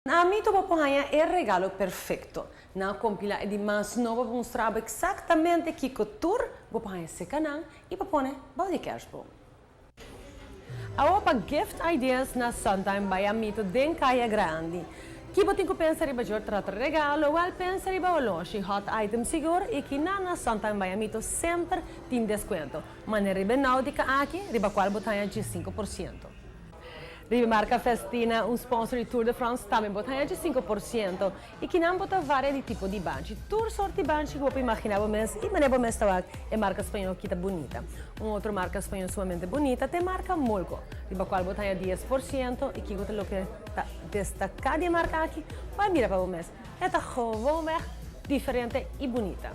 Na Amito bo por haña e regalo perfecto. Nan a compila e di mas nobo pa mustra bo exactamente kico tur bo por haña seca nan y pa pone bao di kerstboom. Awo pa gift ideas na Suntime by Amito den Caya Grandi. Ki bo tin cu pensa riba djor trata regalo? Wel pensa riba oloshi, hot item sigur y ki nan na Suntime by Amito semper tin descuento. Manera riba e Nautica aki riba cual bo ta haña 15%. Riba marca Festina, un sponsor di Tour de France, tambe bo ta haña 5%. Y kinan bo ta varia di tipo di banchi. Tur sorto di banchi cu bo por imagina bo mes y manera bo mes ta wak e marca spañol kita bunita. Un otro marca spañol sumamente bunita ta e marca Molko, riba cual bo ta haña 10% y kico ta loke ta destaca di e marca aki, bay mira pa bo mes. E ta gewoonweg diferente y bunita.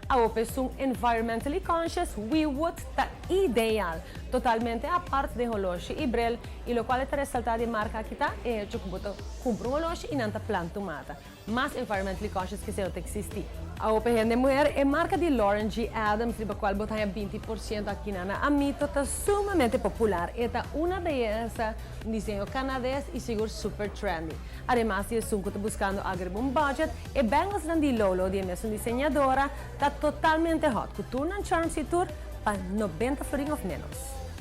Awo pa esun environmentally conscious, WeWood ta ideal. Totalmente apart den holoshi y bril y locual e ta resalta di e marca aki ta e hecho cu bo ta cumpra un holoshi y nan ta planta un mata. Mas environmentally conscious cu esey no ta existi. Awo pa hende muher, e marca di Lauren G. Adams riba cual bo ta haña 20% aki na na Amito ta sumamente popular. E ta una beyesa, un diseño canades y sigur super trendy. Ademas di esun cu ta buscando algo riba un budget, e banglesnan di Lolo di e mesun diseñadora ta totalmente hot, cu tur nan charms y tur pa 90 florin of menos.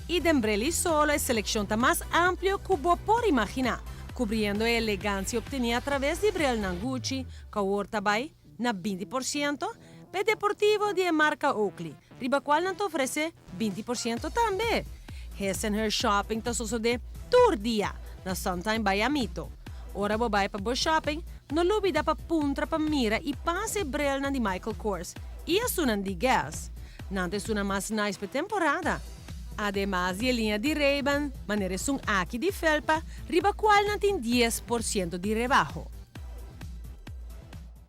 Y den bril y solo e seleccion ta mas amplio cu bo por imagina, cubriendo e elegancia obteni a traves di brilnan Gucci, cu awor ta bay na 20%, pa e deportivo di e marca Oakley, riba cual nan ta ofrece 20% tambe. His and Her Shopping ta sosode tur dia na Suntime by Amito. Ora bo bay pa bo shopping, no lubida pa puntra pa mira y pasa e brilnan di Michael Kors y esunnan di Guess. Nan ta esuna mas nice pa temporada. Ademas di e liña di Ray-Ban, manera esun aki di felpa, riba cual nan tin 10% di rebaho.